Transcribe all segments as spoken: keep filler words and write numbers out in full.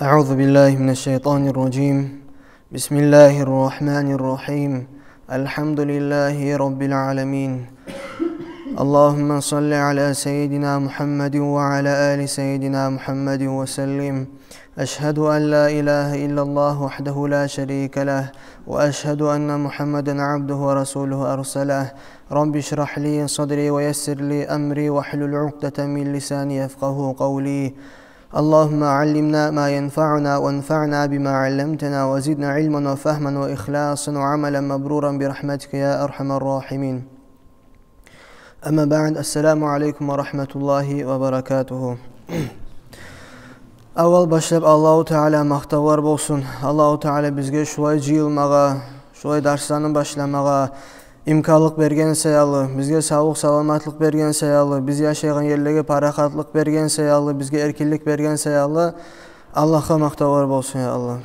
أعوذ بالله من الشيطان الرجيم. بسم الله الرحمن الرحيم. الحمد لله رب العالمين. اللهم صل على سيدنا محمد وعلى آل سيدنا محمد وسلم. أشهد أن لا إله إلا الله وحده لا شريك له، وأشهد أن محمدا عبده ورسوله أرسله. رب اشرح لي صدري ويسر لي أمري واحلل عقدة من لساني يفقهوا قولي. اللهم علمنا ما ينفعنا وانفعنا بما علمتنا وزدنا علما وفهما وإخلاصا وعملا مبرورا برحمتك يا أرحم الراحمين. أما بعد، السلام عليكم ورحمة الله وبركاته. Аввал башлап Аллагьу Таала макътавлар болсун. Аллагьу Таала бизге шулай жыйылмагъа, шулай дарсланы башламагъа имканлыкъ берген саялы, бизге савлукъ-саламатлыкъ берген саялы, биз яшайгъан ерлеге парахатлыкъ берген саялы, бизге эркинлик берген саялы Аллагьгъа макътавлар болсун, я Аллагь.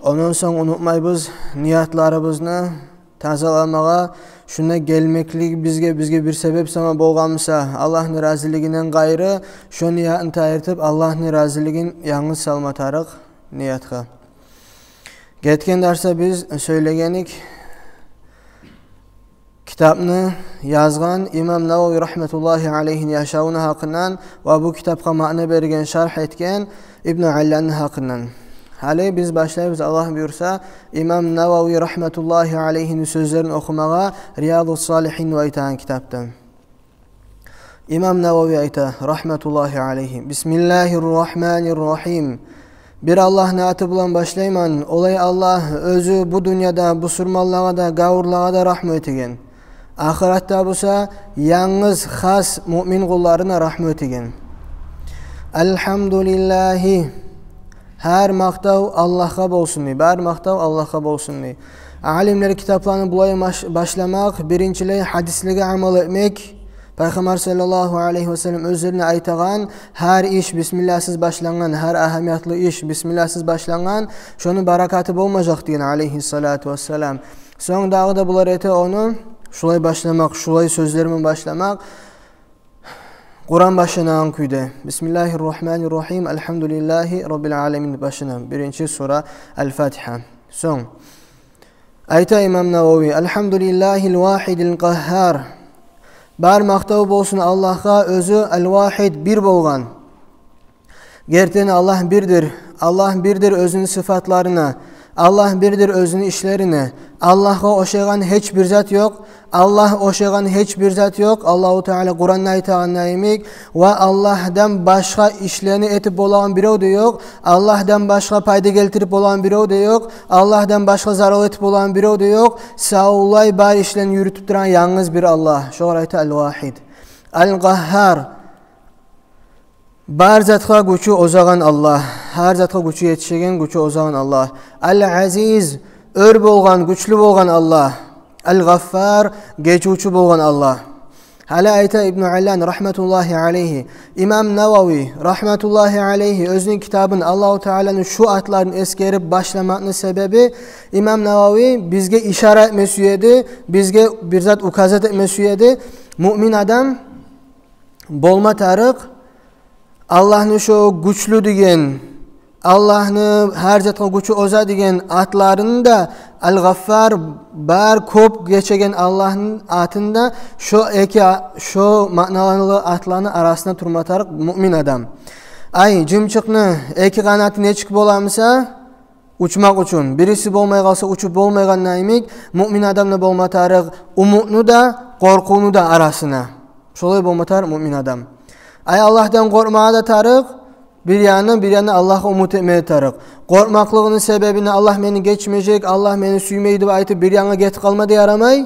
Ондан сонг унутмайбыз ниятларыбызны тазаламагъа, шунда гелмеклик бизге, бизге бир себеп сама болгъан буса, Аллагьны разилигинден къайры, шо ниятны тайдыртып, Аллагьны разилигин янгыз салма тарыкъ ниятгъа. Гетген дарсда биз сёйлегеник китапны язгъан имам Навави рагьматуллагьи алайгьини яшавуну гьакъындан ва бу китапгъа маъна берген, шаргь этген Ибну Алланы гьакъындан. Гьали биз башлайбыз, Аллагь буюрса, имам Навави рагьматуллагьи алайгьини сёзлерин охумагъа Риядус-Салигьин деп айтагъан китапдан. Имам Навави айта, рагьматуллагьи алайгьи: «Бисмиллагьир рагьманир рагьим. Бир Аллагьны аты булан башлайман. Олай Аллагь, оьзю бу дюньяда бусурманлагъа да, гавурлагъа да рагьму этеген. Ахыратда буса янгыз хас муъмин къулларына рагьму этеген. Альгьамдулиллагьи». Гьар макътав Аллагьгъа болсун дей, бар макътав Аллагьгъа болсун дей. Алимлер китапланы булай маш-, башламакъ, биринчилей гьадислеге амал этмек, Пайхаммар саллаллагьу алайгьи ва саллам оьзлерине айтагъан: «Гьар иш бисмиллагьсыз башлангъан, гьар агьамиятлы иш бисмиллагьсыз башлангъан, шону баракаты болмажакъ», – деген, алайгьиссалату вассалам. Сонг дагъы да булар эте ону шулай башламакъ, шулай сёзлер булан башламакъ. Къуран башланагъан кюйде. Бисмиллагьир рагьманир рагьим, альгьамдулиллагьи раббил аламин деп башлана. Биринчи сура Аль-Фатигьа. Сонг айта имам Навави: «Альгьамдулиллагьил вагьидил къагьгьар». Бар макътав болсун Аллагьгъа, оьзю Аль-Вагьид, бир болгъан. Гертиден Аллагь бирдир. Аллагь бирдир оьзюню сыфатларына. Аллагь бирдир оьзюню ишлерине. Аллагьгъа ошайгъан гьеч бир зат ёкъ. Аллагь ошайгъан гьеч бир зат ёкъ. Аллагьу Таала Къуранда айтагъан йимик: «Ва Аллагьдан башгъа ишлени этип болагъан бирев де ёкъ. Аллагьдан башгъа пайда гелтирип болагъан бирев де ёкъ. Аллагьдан башгъа зарал этип болагъан бирев де ёкъ. Савлай бар ишлени юрютюп турагъан янгыз бир Аллагь». Шогъар айта Аль-Вагьид. Аль-Къагьгьар. Бар затгъа гючю озагъан Аллагь. Гьар затгъа гючю етишеген, гючю озагъан Аллагь. Аль-Азиз. Оьр болгъан, гючлю болгъан Аллагь. Аль-Гъаффар. Гечивчю болгъан Аллагь. Гьали айта Ибну Аллан, рагьматуллагьи алайгьи. Имам Навави, рагьматуллагьи алайгьи, оьзюню китабын Аллагьу Тааланы шу атларын эсгерип башламакъны себеби, имам Навави бизге ишара этме сюеди, бизге бир зат указать этме сюеди. Муъмин адам болма тарыкъ Аллагьны шо гючлю деген, Аллагьны гьар затгъа гючю оза деген атларын да, Аль-Гъаффар, бар кёп гечеген Аллагьны атын да, шо эки а-, шо маъналы атланы арасына турма тарыкъ муъмин адам. Ай, жымчыкъны эки къанаты нечик боламыса, учмакъ учун, бириси болмай къалса, учуп болмайгъан йимик, муъмин адамны болма тарыкъ умутну да, къоркъувну да арасына. Шолай болма тарыкъ муъмин адам. Ай, Аллагьдан къоркъмагъа да тарыкъ, бир яны, бир яны Аллагьгъа умут этмеге тарыкъ. Къоркъмакълыгъыны себебине: «Аллагь мени гечмежек, Аллагь мени сюймей», – деп айтып, бир янгъа гетип къалма да ярамай,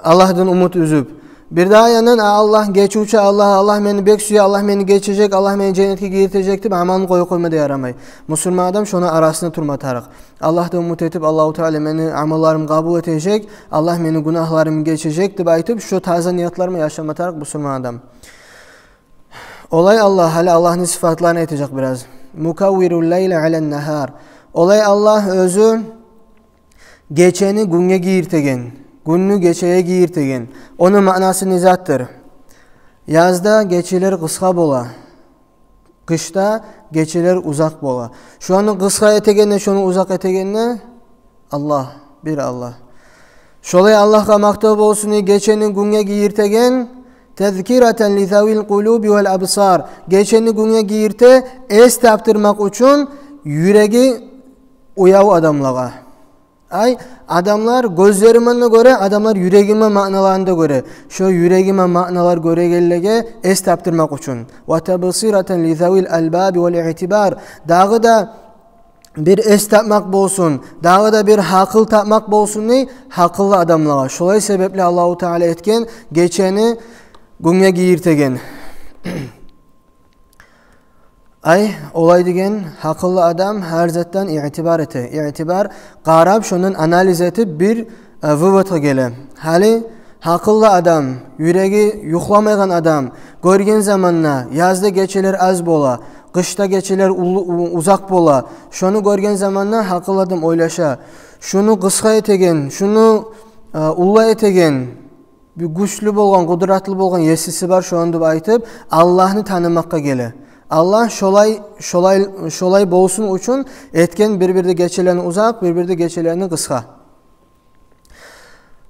Аллагьдан умут уьзюп. Бирдагъы яндан: «А, Аллагь гечивчю Аллагь, Аллагь мени бек сюе, Аллагь мени гечежек, Аллагь мени женнетге гиргизежек», – деп амалын къоюп къойма да ярамай. Мусулман адам шону арасына турма тарыкъ. «Аллагьдан умут этип, Аллагьу Таала мени амалларымны къабул этежек, Аллагь мени гюнагьларымны гечежек», – деп айтып, шо таза ниятлар булан яшама тарыкъ мусулман адам. Олай Аллагь, гьали Аллагьны сыфатларын айтажакъ бираз. Мукаввирул лайли алан нагьар. Олай Аллагь оьзю гечени гюнге гийиртеген, гюнню гечеге гийиртеген. Ону маънасы не затдыр? Язда гечелер къысгъа бола. Къышда гечелер узакъ бола. Шону къысгъа этеген де, шону узакъ этеген де Аллагь, бир Аллагь. Шолай Аллагьгъа макътав болсун, гечени гюнге гийиртеген, тазкиратан ли завил къулуби вал абсар. Гечени гюнге гийирте эс тапдырмакъ учун юреги уяв адамлагъа. Ай, адамлар гёзлеримен де гёре, адамлар юрегимен маъналарын да гёре. Шо юрегимен маъналар гёрегенлеге эс тапдырмакъ учун. Ва табсиратан ли завил албаби вал иътибар. Дагъы да бир эс тапмакъ болсун, дагъы да бир гьакъыл тапмакъ болсун дей гьакъыллы адамлагъа. Шолай себепли Аллагьу Таала этген гечени гюнге гийиртеген. Ай, олай деген гьакъыллы адам гьар затдан иътибар эте. Иътибар, къарап, шондан анализ этип бир, э, выводгъа геле. Гьали гьакъыллы адам, юреги юхламайгъан адам гёрген заманда, язда гечелер аз бола, къышда гечелер уллу-, у-, узакъ бола. Шону гёрген заманда гьакъыллы адам ойлаша: шуну къысгъа этеген, шуну, э, уллу этеген бир гючлю болгъан, къудратлы болгъан есиси бар шону деп айтып, Аллагьны танымакъгъа геле. Аллагь шолай, шолай, шолай болсун учун этген бир-бирде гечелени узакъ, бир-бирде гечелени къысгъа.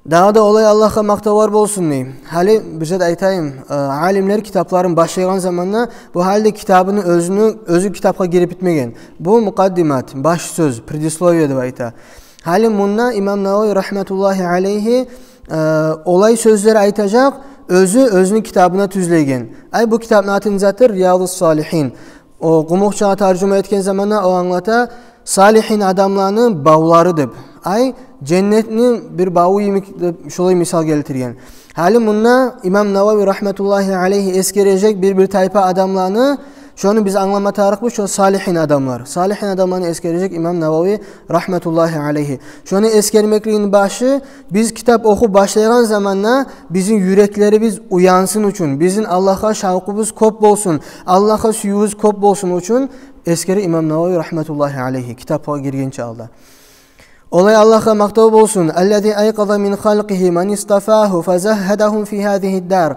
Дагъы да олай Аллагьгъа макътавлар болсун дей. Гьали бир зат айтайым. Э, алимлер китапларын башлайгъан заманда, бу гьалда китабыны оьзюню, оьзю китапгъа гирип битмеген. Бу мукъаддимат, баш сёз, предисловие деп айта. Гьали мунда имам Нававий рагьматуллагьи алайгьи, э, олай сёзлер айтажакъ, оьзю оьзюню китабына тюзлейген. Ай, бу китапны аты не затдыр? Риядус Салигьин. О къумукъчагъа таржума этген заманда о англата салигьин адамланы бавлары деп. Ай, женнетни бир баву йимик деп шолай мисал гелтирген. Гьали мунда имам Нававий рагьматуллагьи алайгьи эсгережек бир-бир тайпа адамланы, шону биз англама тарыкъбыз, шо салигьин адамлар. Салигьин адамланы эсгережек имам Нававий рагьматуллагьи алайгьи. Шону эсгермеклигини башы, биз китап охуп башлайгъан заманда бизин юреклерибиз уянсын учун, бизин Аллагьгъа шавкъубуз кёп болсун, Аллагьгъа сюювюбюз кёп болсун учун эсгере имам Нававий рагьматуллагьи алайгьи китапгъа гиргенче алда. Олай Аллагьгъа макътав болсун. Аллази айкъаза мин халкъигьи ман истафагьу фазагьгьадагьум фи гьазигьид дар.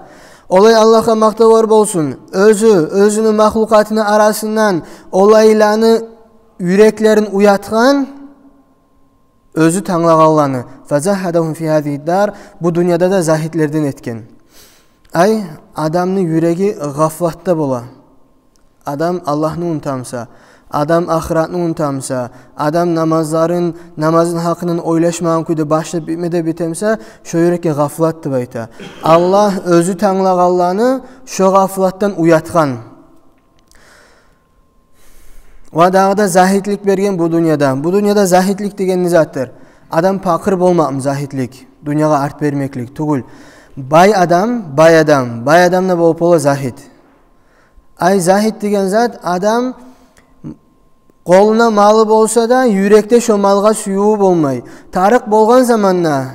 Олай Аллагьгъа макътавлар болсун. Оьзю оьзюню махлукъатыны арасындан олайланы юреклерин уятгъан, оьзю танглагъанланы. Фазагьгьадагьум фи гьазигьид дар. Бу дюньяда да загьидлерден этген. Ай, адамны юреги гъафлатда бола. Адам Аллагьны унутамса, адам ахыратны унутамса, адам намазларын, намазны гьакъындан ойлашмагъан кюйде башлап битме де битемсе, шо юрекге гъафлат деп айта. Аллагь оьзю танглагъанланы шо гъафлатдан уятгъан. Ва дагъы да загьидлик берген бу дюньяда. Бу дюньяда загьидлик деген не затдыр? Адам пакъыр болмакъмы загьидлик? Дюньягъа арт бермеклик тюгюл. Бай адам, бай адам, бай адам да болуп бола загьид. Ай, загьид деген зат, адам къолунда малы болса да, юрекде шо малгъа сюювю болмай. Тарыкъ болгъан заманда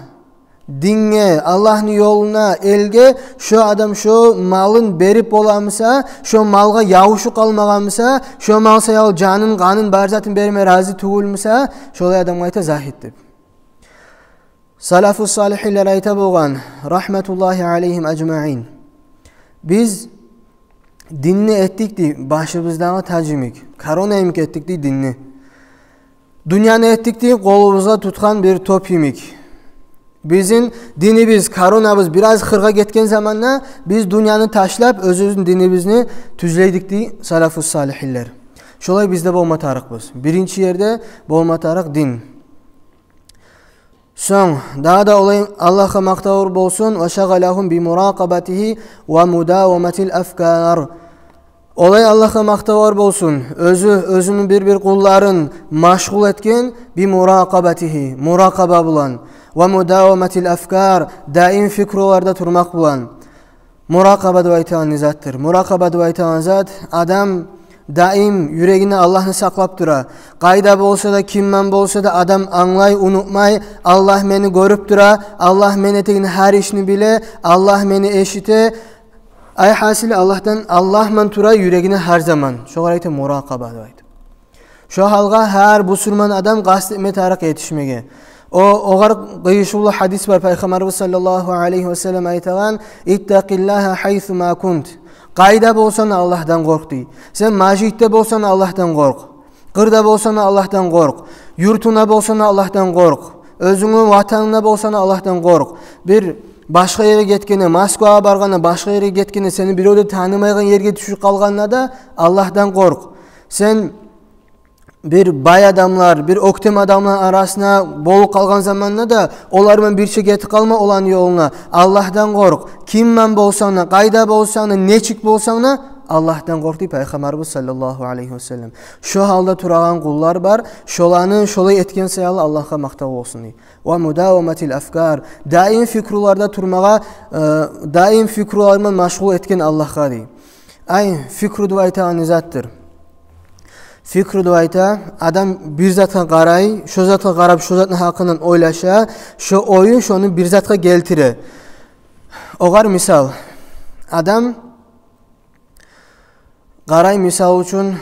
динге, Аллагьны ёлуна, элге шо адам шо малын берип боламыса, шо малгъа явушуп къалмагъанмыса, шо мал саялы жанын, къанын, бар затын берме рази тюгюлмюсе, шолай адамгъа айта загьид деп. Салафу салигьинлер айта болгъан, рагьматуллагьи алайгьим ажмаин: биз динни этдик дей башыбыздагъы таж йимик, корона йимик этдик дей динни. Дюньяны этдик дей къолубузгъа тутгъан бир топ йимик. Бизин динибиз, коронабыз бираз къыргъа гетген заманда, биз дюньяны ташлап, оьзюбюзню динибизни тюзлейдик дей салафу салигьинлер. Шолай биз де болма тарыкъбыз. Биринчи ерде болма тарыкъ дин. Сонг, дагъы да олай Аллагьгъа макътавлар болсун, ва шагъалагьум би муракъабатигьи ва мудаваматил афкар. Олай Аллагьгъа макътавлар болсун, оьзю оьзюню бир-бир къулларын машгъул этген би муракъабатигьи, муракъаба булан, ва мудаваматил афкар, даим фикруларда турмакъ булан. Муракъаба деп айтагъан не затдыр? Муракъаба деп айтагъан зат, адам даим юрегинде Аллагьны сакълап тура. Къайда болса да, киммен болса да, адам англай, унутмай: Аллагь мени гёрюп тура, Аллагь мен этеген гьар ишни биле, Аллагь мени эшите. Ай, гьасили, Аллагьдан, Аллагьман тура юрегинде гьар заман. Шогъар айта муракъаба деп айта. Шо гьалгъа гьар бусурман адам къаст этме тарыкъ етишмеге. О, огъар къыйышывлу гьадис бар, Пайхаммарыбыз саллаллагьу алайгьи ва саллам айтагъан: «Иттакъиллагьа гьайсума кунт». Къайда болсанг да Аллагьдан къоркъ, дей. Сен межитде болсанг да Аллагьдан къоркъ. Къырда болсанг да Аллагьдан къоркъ. Юртунгда болсанг да Аллагьдан къоркъ. Оьзюнгню ватанынга болсанг да Аллагьдан къоркъ. Бир башгъа ерге гетгенде, Москвагъа баргъанда, башгъа ерге гетгенде, сени бирев де танымайгъан ерге тюшюп къалгъанда да Аллагьдан къоркъ. Сен бир бай адамлар, бир оьктем адамлар арасына болуп къалгъан заманда да, олар булан бирче гетип къалма оланы ёлуна. Аллагьдан къоркъ. Ким булан болсанг да, къайда болсанг да, нечик болсанг да, Аллагьдан къоркъ, дей Пайхаммарыбыз саллаллагьу алайгьи васаллам. Шо гьалда турагъан къуллар бар, шоланы шолай этген саялы Аллагьгъа макътав болсун, дей. Ва мудаваматил афкар, даим фикруларда турмагъа, э, даим фикрулар булан машгъул этген Аллагьгъа, дей. Ай, фикру деп айтагъан не затдыр? Фикру деп айта, адам бир затгъа къарай, шо затгъа къарап, шо затны гьакъындан ойлаша, шо ою шону бир затгъа гелтире. Огъар мисал. Адам къарай, мисал учун,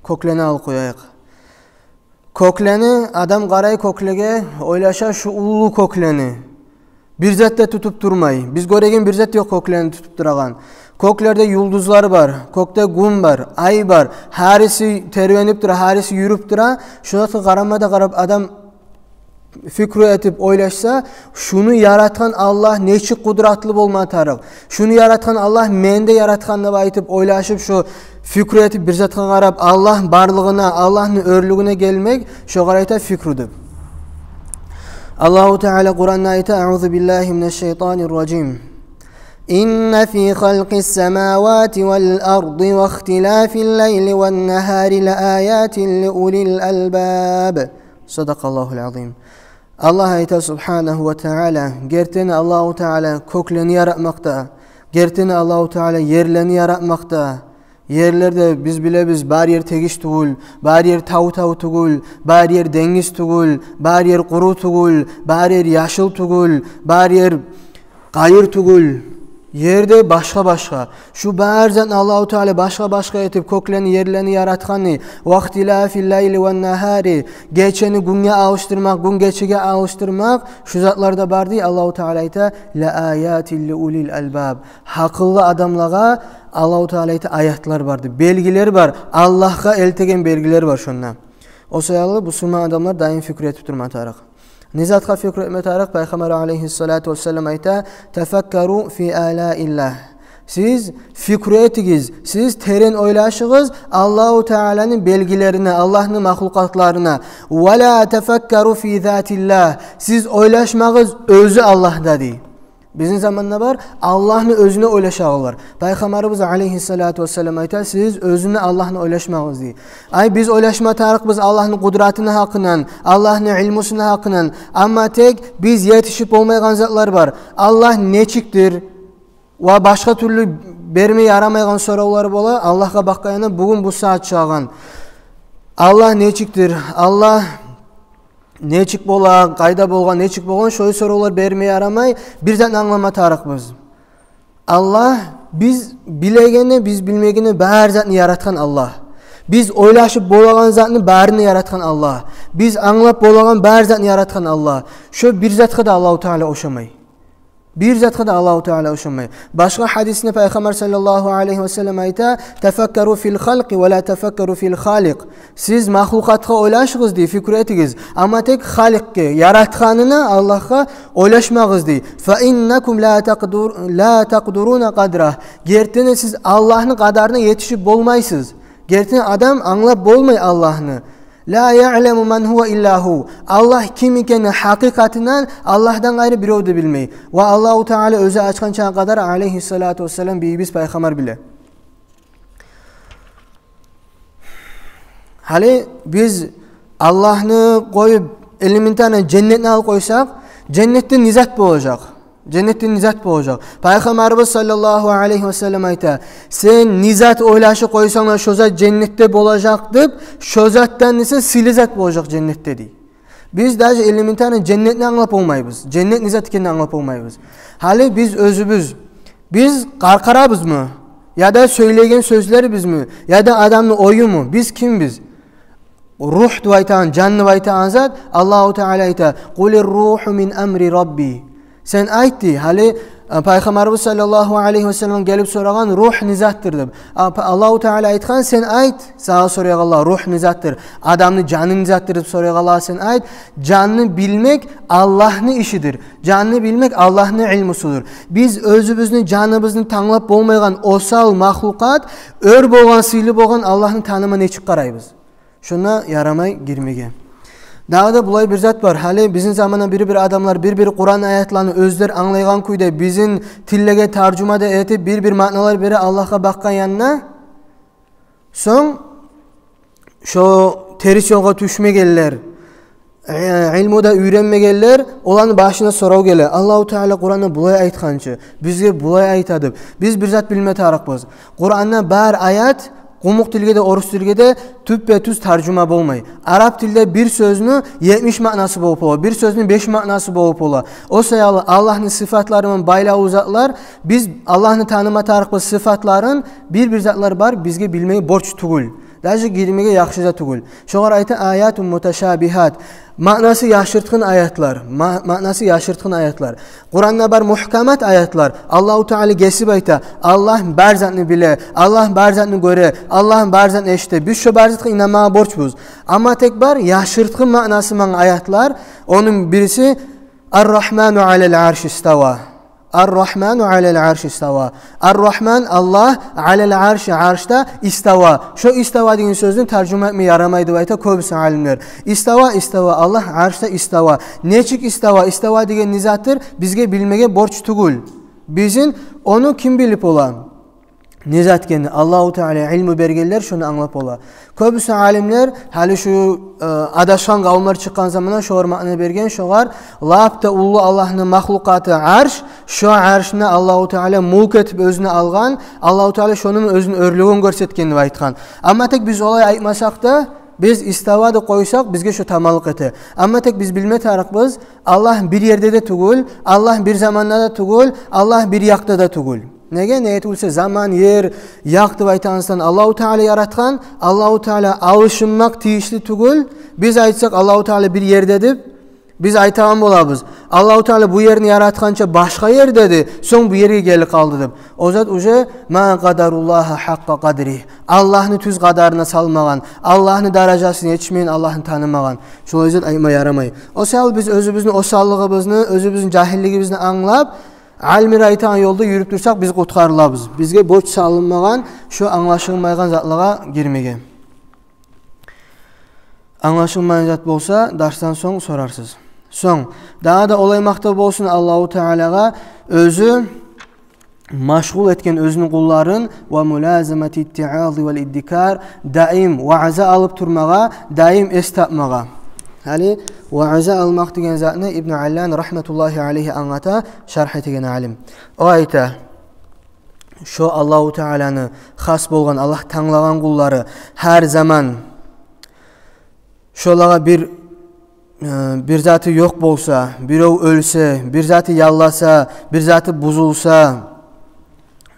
кёклени алып къояйыкъ. Кёклени, адам къарай кёклеге, ойлаша шу уллу кёклени. Бир зат да тутуп турмай. Биз гёреген бир зат ёкъ кёклени тутуп турагъан. Кёклерде юлдузлар бар, кёкде гюн бар, ай бар. Гьариси тербенип тура, гьариси юрюп тура. Шо затгъа къарама да къарап, адам фикру этип ойлашса, шуну яратгъан Аллагь нечик къудратлы болма тарыкъ? Шуну яратгъан Аллагь мени де яратгъан деп айтып ойлашып, шо фикру этип бир затгъа къарап, Аллагь барлыгъына, Аллагьны оьрлюгюне гелмек, шогъар айта фикру деп. Аллагьу Таала Къуранда айта: «Аузу биллагьи минаш шайтанир ражим. Инна фи халкъис самавати вал арди ва ихтилафил лайли ван нагьари ла аятин ли улил албаб». Садакъаллагьул азим. Аллагь айта субгьанагьу ва таала, гертиден Аллагьу Таала кёклени яратмакъда, гертиден Аллагьу Таала ерлени яратмакъда. Ерлерде биз билебиз, бар ер тегиш тюгюл, бар ер тав-тав тюгюл, бар ер денгиз тюгюл, бар ер къуру тюгюл, бар ер яшыл тюгюл, бар ер къайыр тюгюл. Ерде башгъа-башгъа. Шу бар затны Аллагьу Таала башгъа-башгъа этип, кёклени, ерлени яратгъаны, ва ихтилафил лайли ван нагьари, гечени гюнге алышдырмакъ, гюн гечеге алышдырмакъ, шу затлар да бар, дей, Аллагьу Таала айта, ла аятин ли улил албаб. Гьакъыллы адамлагъа Аллагьу Таала айта, аятлар бар, дей, белгилер бар, Аллагьгъа элтеген белгилер бар шонда. О саялы бусурман адамлар даим фикру этип турма тарыкъ. Не затгъа фикру этме тарыкъ? Пайхаммар алайгьиссалату вассалам айта: «Тафаккару фи алаиллагь». Сиз фикру этигиз, сиз терен ойлашыгъыз Аллагьу Тааланы белгилерине, Аллагьны махлукъатларына. «Ва ла тафаккару фи затиллагь». Сиз ойлашмагъыз оьзю Аллагьда, дей. Бизин заманда бар, Аллагьны оьзюне ойлашагъанлар. Пайхаммарыбыз алайгьиссалату вассалам айта: «Сиз оьзюне Аллагьны ойлашмагъыз», — дей. Ай, биз ойлашма тарыкъбыз Аллагьны къудратыны гьакъындан, Аллагьны илмусуну гьакъындан. Амма тек биз етишип болмайгъан затлар бар. Аллагь нечикдир? Ва башгъа тюрлю берме ярамайгъан соравлар бола. Аллагьгъа бакъгъанда, бугюн бу сагьат чыгъагъан. Аллагь нечикдир? Аллагь нечик бола, къайда болгъан, нечик болгъан, шолай соравлар берме ярамай, бир затны англама тарыкъбыз. Аллагь, биз билегенни, биз билмегенни, бар затны яратгъан Аллагь. Биз ойлашып болагъан затны барын да яратгъан Аллагь. Биз англап болагъан бар затны яратгъан Аллагь. Шо бир затгъа да Аллагьу Таала ошамай. Бир затгъа да Аллагьу Таала ошамай. Башгъа гьадисинде Пайхаммар саллаллагьу алайгьи вассалам айта: «Тафаккару фил халкъи ва ла тафаккару фил халикъ». Сиз махлукъатгъа ойлашыгъыз, дей, фикру этигиз. Амма тек Халикъгъа, яратгъанына, Аллагьгъа ойлашмагъыз, дей. «Фа иннакум ла такъдур-, ла такъдуруна къадрагь». Гертиден сиз Аллагьны къадарына етишип болмайсыз. Гертиден адам англап болмай Аллагьны. «Ла яъламу ман гьува илла гьу». Аллагь ким экени гьакъыкъатындан Аллагьдан къайры бирев де билмей. Ва Аллагьу Таала оьзю ачгъанчагъа къадар, алайгьиссалату вассалам, бийибиз Пайхаммар биле. Гьали биз Аллагьны къоюп, элементарно женнетни алып къойсакъ, женнетде не зат болажакъ? Женнетде не зат болажакъ? Пайхаммарыбыз саллаллагьу алайгьи вассалам айта: «Сен не зат ойлашып къойсанг да, шо зат женнетде болажакъ», — деп, шо затдан эсе сыйлы зат болажакъ женнетде, дей. Биз даже элементарно женнетни англап болмайбыз. Женнет не зат экенин англап болмайбыз. Гьали биз оьзюбюз, биз къаркъарабызмы? Яда сёйлеген сёзлерибизми? Яда адамны оюму? Биз кимбиз? Ругь деп айтагъан, жан деп айтагъан зат, Аллагьу Таала айта: «Къулир ругьу мин амри Рабби». Сен айт, дей, гьали, А, Пайхаммарыбыз саллаллагьу алайгьи ва саллам гелип сорагъан: «Ругь не затдыр?» — деп. А, Па-, Аллагьу Таала айтгъан: «Сен айт, сагъа сорайгъанлагъа ругь не затдыр, адамны жаны не затдыр деп сорайгъанлагъа сен айт. Жанны билмек Аллагьны ишидир. Жанны билмек Аллагьны илмусудур». Биз оьзюбюзню жаныбызны танглап болмайгъан осал махлукъат, оьр болгъан, сыйлы болгъан Аллагьны таныма нечик къарайбыз? Шунда ярамай гирмеге. Дагъы да булай бир зат бар. Гьали бизин заманда бир-бир адамлар бир-бир Къуран аятланы оьзлер англайгъан кюйде бизин тиллеге таржума да этип, бир-бир маъналар бере Аллагьгъа бакъгъан янына. Сонг шо терс ёлгъа тюшмегенлер, э, илму да уьйренмегенлер, оланы башына сорав геле: «Аллагьу Таала Къуранда булай айтгъан чы, бизге булай айта», — деп. Биз бир зат билме тарыкъбыз. Къуранда бар аят къумукъ тилге де, орус тилге де тюппе-тюз таржума болмай. Арап тилде бир сёзню етмиш маънасы болуп бола, бир сёзню беш маънасы болуп бола. О саялы Аллагьны сыфатлары булан байлавлу затлар, биз Аллагьны таныма тарыкъбыз сыфатларын, бир-бир затлар бар, бизге билмеге борч тюгюл. Даже гирмеге яхшы да тюгюл. Шогъар айта аятун муташабигьат. Маънасы яшыртгъын аятлар. Ма-, маънасы яшыртгъын аятлар. Къуранда бар мухкамат аятлар. Аллагьу Таала гесип айта: «Аллагь бар затны биле, Аллагь бар затны гёре, Аллагь бар затны эшите». Биз шо бар затгъа инанмагъа борчбуз. Амма тек бар яшыртгъын маънасы булан аятлар. Ону бириси: «Ар-Рагьману алал арши истава». «Ар-Рагьману алал арши истава». Ар-Рагьман, Аллагь, алал арши, аршда, истава. Шо истава деген сёзню таржума этме ярамай деп айта кёбюсю алимлер. Истава, истава, Аллагь аршда истава. Нечик истава, истава деген не затдыр, бизге билмеге борч тюгюл. Бизин ону ким билип бола? Не зат экенни? Аллагьу Таала илму бергенлер шону англап бола. Кёбюсю алимлер, гьали шу, э, адашгъан къавумлар чыкъгъан заманда шогъар маъна берген, шогъар лап да уллу Аллагьны махлукъаты арш, шо аршны Аллагьу Таала мулк этип оьзюне алгъан, Аллагьу Таала шону оьзюню оьрлюгюн гёрсетген деп айтгъан. Амма тек биз олай айтмасакъ да, биз истава деп къойсакъ, бизге шо таманлыкъ эте. Амма тек биз билме тарыкъбыз, Аллагь бир ерде де тюгюл, Аллагь бир заманда да тюгюл, Аллагь бир якъда да тюгюл. Неге? Неге тюгюл эсе, заман, ер, якъ деп айтагъаныбыздан Аллагьу Таала яратгъан, Аллагьу Таала алышынмакъ тийишли тюгюл. Биз айтсакъ Аллагьу Таала бир ерде деп, биз айтагъан болабыз: «Аллагьу Таала бу ерни яратгъанча башгъа ерде эди, сонг бу ерге гелип къалды», — деп. О зат уже ма къадаруллагьа гьакъкъа къадригь. Аллагьны тюз къадарына салмагъан, Аллагьны даражасына етишмеген, Аллагьны танымагъан. Шолай зат айтма ярамай. О саялы биз оьзюбюзню осаллыгъыбызны, оьзюбюзню жагьиллигибизни англап, алимлер айтагъан ёлда юрюп турсакъ, биз къутгъарылабыз. Бизге борч салынмагъан шо англашылмайгъан затлагъа гирмеге. Англашылмайгъан зат болса, дарсдан сонг сорарсыз. Сонг, дагъы да олай макътав болсун Аллагьу Таалагъа, оьзю машгъул этген оьзюню къулларын, ва мулазамати иттиъази вал иддикар, даим ваъза алып турмагъа, даим эс тапмагъа. Гьали ваъза алмакъ деген затны Ибну Аллан рагьматуллагьи алайгьи англата, шаргь этеген алим. О айта: шо Аллагьу Тааланы хас болгъан, Аллагь танглагъан къуллары гьар заман шолагъа бир, э, бир заты ёкъ болса, бирев оьлсе, бир заты ялласа, бир заты бузулса,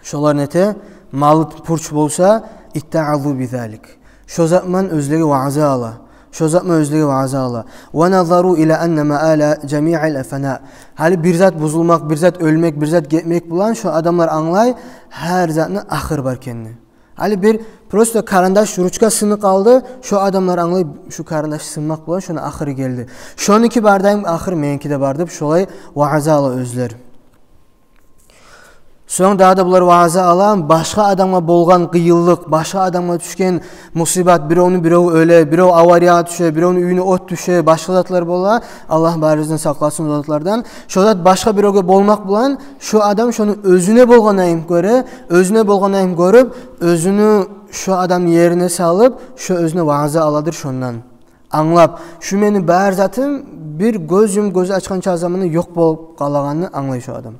шолар нете, малы пуч болса, иттаъазу бизалик. Шо затман оьзлеге ваъза ала. Шо затман оьзлеге ваъза ала. Ва назару ила анна маала жамиъил фана. Гьали бир зат бузулмакъ, бир зат оьлмек, бир зат гетмек булан шо адамлар англай, гьар затны ахыр бар экенни. Гьали бир просто карандаш, ручка сынып къалды, шо адамлар англай, шу карандаш сынмакъ булан шону ахыры гелди. Шонуки бар дайым, ахыр меники де бар деп, шолай ваъза ала оьзлер. Сонг дагъы да булар ваъза ала, башгъа адамгъа болгъан къыйынлыкъ, башгъа адамгъа тюшген мусибат, биревню бирев оьле, бирев авариягъа тюше, биревню уьюне от тюше, башгъа затлар бола. Аллагь барыбызны сакъласын о затлардан. Шо зат башгъа биревге болмакъ булан, шо адам шону оьзюне болгъан айым гёре, оьзюне болгъан айым гёрюп, оьзюню шо адамны ерине салып, шо оьзюне ваъза аладыр шондан. Англап, шу мени бар затым бир гёз юмуп, гёз ачгъанча заманда ёкъ болуп къалагъанны англай шо адам.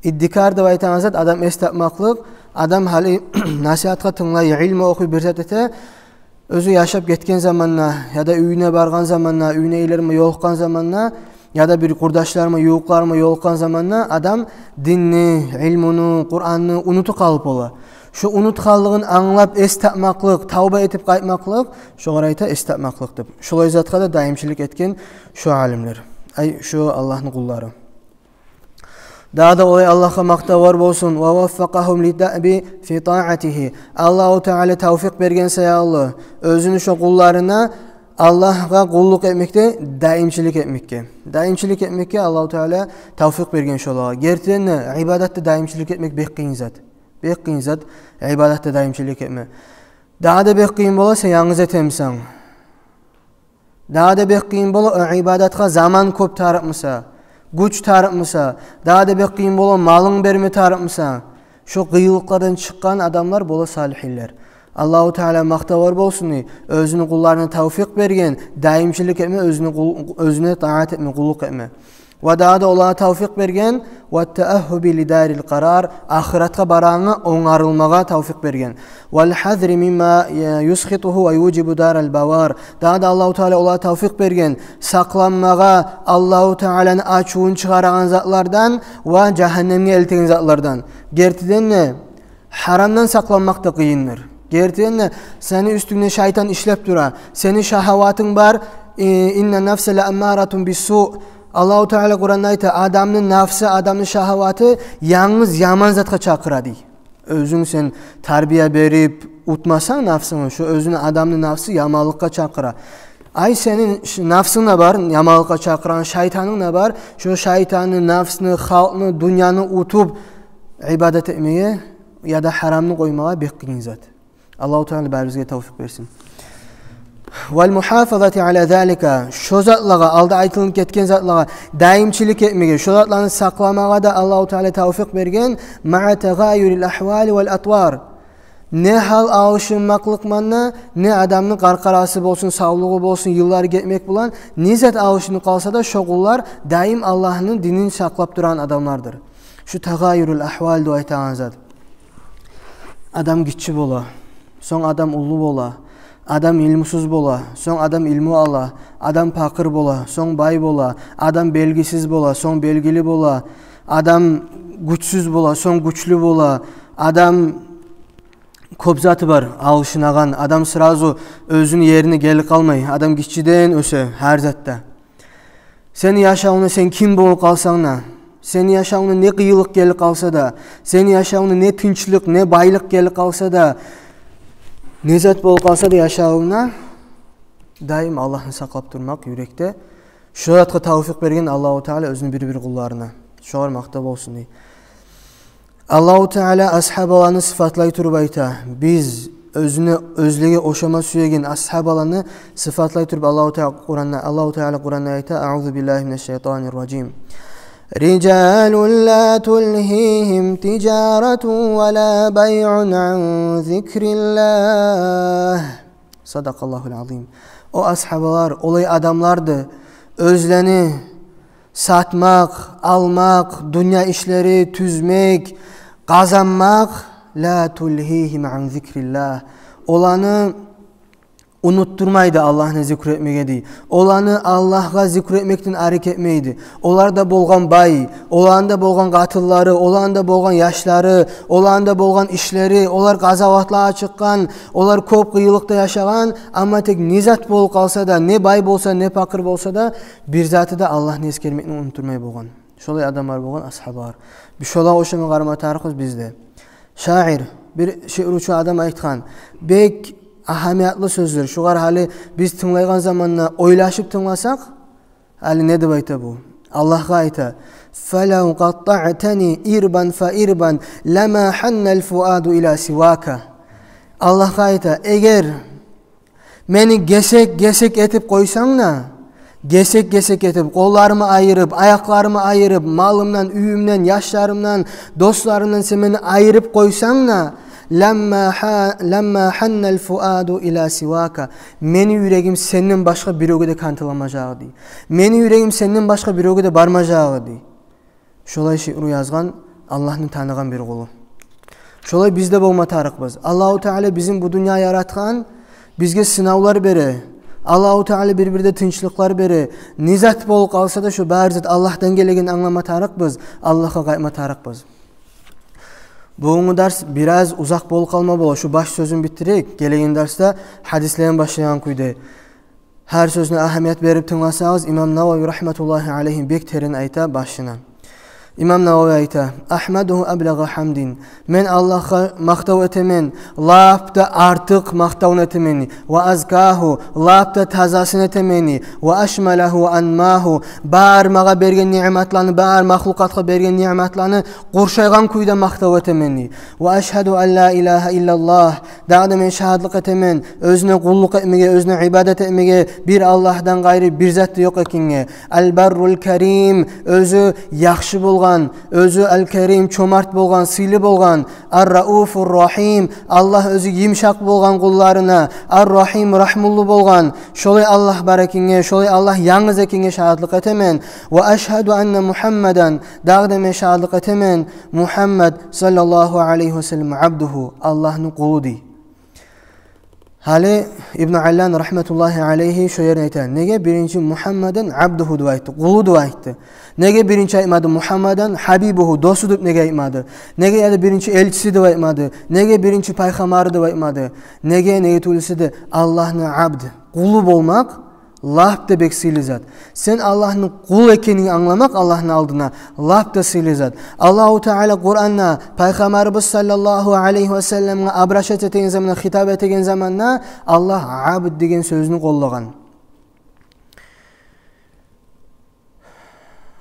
Иддикар деп айтагъан зат адам эс тапмакълыкъ, адам гьали насигьатгъа тынглай, илму охуй, бир зат эте, оьзю яшап гетген заманда, яда уьюне баргъан заманда, уьюнегилер булан ёлукъгъан заманда, яда бир къурдашлар булан, ювукълар булан ёлукъгъан заманда адам динни, илмуну, Къуранны унутуп къалып бола. Шо унутгъанлыгъын англап эс тапмакълыкъ, тавба этип къайтмакълыкъ, шогъар айта эс тапмакълыкъ деп. Шолай затгъа да даимчилик этген шо алимлер. Ай, шо Аллагьны къуллары. Дагъы да олай Аллагьгъа макътавлар болсун. Ва ваффакъагьум лиддаъби фи таатигьи. Аллагьу Таала тавфикъ берген саялы оьзюню шо къулларына Аллагьгъа къуллукъ этмекде даимчилик этмекге. Даимчилик этмекге Аллагьу Таала тавфикъ берген шолагъа. Гертиден де, ибадатда даимчилик этмек бек къыйын зат. Бек къыйын зат, ибадатда даимчилик этме. Дагъы да бек къыйын бола, сен янгыз этемисен. Дагъы да бек къыйын бола, о ибадатгъа заман кёп тарыкъ буса, гюч тарыкъ буса, дагъы да бек къыйын бола, малынг берме тарыкъ буса. Шо къыйынлыкълардан чыкъгъан адамлар бола салигьинлер. Аллагьу Таала макътавлар болсун, оьзюню къулларына тавфикъ берген, даимчилик этме, оьзюню къул-, оьзюне таат этме, къуллукъ этме. Ва дагъы да олагъа тавфикъ берген, ва тааххуби лидарил къарар, ахыратгъа барагъангъа онгарылмагъа тавфикъ берген. Вал хазри мимма юсхитугьу ва южибу дарал бавар. Дагъы да Аллагьу Таала олагъа тавфикъ берген сакъланмагъа Аллагьу Тааланы ачувун чыгъарагъан затлардан ва жагьаннемге элтеген затлардан. Гертиден де, гьарамдан сакъланмакъ да къыйындыр. Гертиден де, сени уьстюнгде шайтан ишлеп тура. Сени шагьаватынг бар, э, инна нафса ла аммаратун биссу. Аллагьу Таала Къуранда айта, адамны нафсы, адамны шагьаваты янгыз яман затгъа чакъыра, дей. Оьзюнг сен тарбия берип утмасанг нафсынгны, шо оьзюню, адамны нафсы яманлыкъгъа чакъыра. Ай, сени ш-, нафсынг да бар, яманлыкъгъа чакъырагъан, шайтанынг да бар. Шо шайтанны, нафсны, халкъны, дюньяны утуп, ибадат этмеге яда гьарамны къоймагъа бек къыйын зат. Аллагьу Таала барыбызгъа тавфикъ берсин. Вал мухафазати ала залика. Шо затлагъа, алда айтылып гетген затлагъа даимчилик этмеге, шо затланы сакъламагъа да Аллагьу Таала тавфикъ берген. Маа тагъайюрил ахвали вал атвар. Не гьал алышынмакълыкъ булан да, не адамны къаркъарасы болсун, савлугъу болсун, йыллар гетмек булан, не зат алышынып къалса да, шо къуллар даим Аллагьны динин сакълап турагъан адамлардыр. Шу тагъайюрул ахвал деп айтагъан зат. Адам гиччи бола, сонг адам уллу бола, адам илмусуз бола, сонг адам илму ала, адам пакъыр бола, сонг бай бола, адам белгисиз бола, сонг белгили бола, адам гючсюз бола, сонг гючлю бола, адам кёп заты бар алышынагъан, адам сразу оьзюню ерине гелип къалмай, адам гиччиден оьсе гьар затда. Сени яшавунгда сен ким болуп къалсанг да, сени яшавунгда не къыйынлыкъ гелип къалса да, сени яшавунгда не тынчлыкъ, не байлыкъ гелип къалса да, не зат болуп къалса да яшавунгда, даим Аллагьны сакълап турмакъ юрекде. Шо затгъа тавфикъ берген Аллагьу Таала оьзюню бир-бир къулларына. Шогъар макътав болсун дей. Аллагьу Таала асгьабаланы сыфатлай туруп айта. Биз оьзюне, оьзлеге ошама сюеген асгьабаланы сыфатлай туруп Аллагьу Таала Къуранда, Аллагьу Таала Къуранда айта: «Аузу биллагьи минаш шайтанир ражим. Рижалун ла тулгьигьим тижаратун ва ла байгъун ан зикриллагь». Садакъаллагьул азим. О асгьабалар олай адамларды, оьзлени сатмакъ, алмакъ, дюнья ишлери, тюзмек, къазанмакъ, ла тулгьигьим ан зикриллагь. Оланы унутдурмайды Аллагьны зикр этмеге дей. Оланы Аллагьгъа зикр этмекден арек этмейди. Оларда болгъан бай, оларда болгъан къатынлары, оларда болгъан яшлары, оларда болгъан ишлери, олар къазаватлагъа чыкъгъан, олар кёп къыйынлыкъда яшагъан, амма тек не зат болуп къалса да, не бай болса, не пакъыр болса да, бир заты да Аллагьны эсгермекни унутдурмай болгъан. Шолай адамлар болгъан асгьабалар. Биз шолагъа ошама къарама тарыкъбыз биз де. Шаир, бир шиъручу адам айтгъан бек агьамиятлы сёзлер. Шогъар гьали биз тынглайгъан заманда ойлашып тынгласакъ, гьали не деп айта бу? Аллагьгъа айта: «Фалав къаттаътани ирбан фа ирбан, лама ханнал фуаду ила сивака». Аллагьгъа айта: «Эгер мени гесек-гесек этип къойсанг да, гесек-гесек этип, къолларымны айырып, аякъларымны айырып, малымдан, уьюмден, яшларымдан, досларымдан сен мени айырып къойсанг да, ламма ха-, ламма ханнал фуаду ила сивака. Мени юрегим сенден башгъа биревге де кантыламажакъ эди. Мени юрегим сенден башгъа биревге де бармажакъ эди». Шолай шиъру язгъан Аллагьны таныгъан бир къулу. Шолай биз де болма тарыкъбыз. Аллагьу Таала бизин бу дюньягъа яратгъан, бизге сынавлар бере. Аллагьу Таала бир-бирде тынчлыкълар бере. Не зат болуп къалса да, шу бары зат Аллагьдан гелегенин англама тарыкъбыз, Аллагьгъа къайтма тарыкъбыз. Бугюнгю дарс бираз узакъ болуп къалма бола, шу баш сёзюн битдирейик. Гелеген дарсда гьадислерден башлайгъан кюйде. Гьар сёзюне агьамият берип тынгласагъыз, имам Навави рагьматуллагьи алайгьи бек терен айта башына. Имам Нававий айта: «Ахмадугьу аблагъа хамдин». Мен Аллагьгъа макътав этемен, лап да артыкъ макътавну этемен. «Ва азкагьу», лап да тазасын этемен. «Ва ашмалагьу ва анмагьу», бар магъа берген ниъматланы, бар махлукъатгъа берген ниъматланы къуршайгъан кюйде макътав этемен. «Ва ашгьаду ан ла илагьа иллаллагь». Дагъы да мен шагьатлыкъ этемен оьзюне къуллукъ этмеге, оьзюне ибадат этмеге бир Аллагьдан къайры бир зат да ёкъ экенге. «Ал-баррул карим», оьзю яхшы болгъан, оьзю ал-карим, чомарт болгъан, сыйлы болгъан. «Ар-рауфур рахим», Аллагь оьзю йымышакъ болгъан къулларына, ар-рахим, рагьмулу болгъан. Шолай Аллагь бар экенге, шолай Аллагь янгыз экенге шагьатлыкъ этемен. «Ва ашгьаду анна Мухаммадан», дагъы да мен шагьатлыкъ этемен, Мухаммад саллаллагьу алайгьи ва саллам абдугьу, Аллагьны къулу дей. Гьали Ибну Аллан рагьматуллагьи алайгьи шо ерде айта: неге биринчи Мухаммадан абдугьу деп айтды, къулу деп айтды? Неге биринчи айтмады Мухаммадан хабибугьу, досу деп неге айтмады? Неге яда биринчи элчиси деп айтмады? Неге биринчи пайхаммары деп айтмады? Неге, неге тюгюл эсе де Аллагьны абд, къулу болмакъ лап да бек сыйлы зат. Сен Аллагьны къулу экенинг англамакъ Аллагьны алдына лап да сыйлы зат. Аллагьу Таала Къуранда Пайхаммарыбыз саллаллагьу алайгьи ва салламгъа обращаться этеген заманда, хитап этеген заманда Аллагь абд деген сёзню къоллагъан.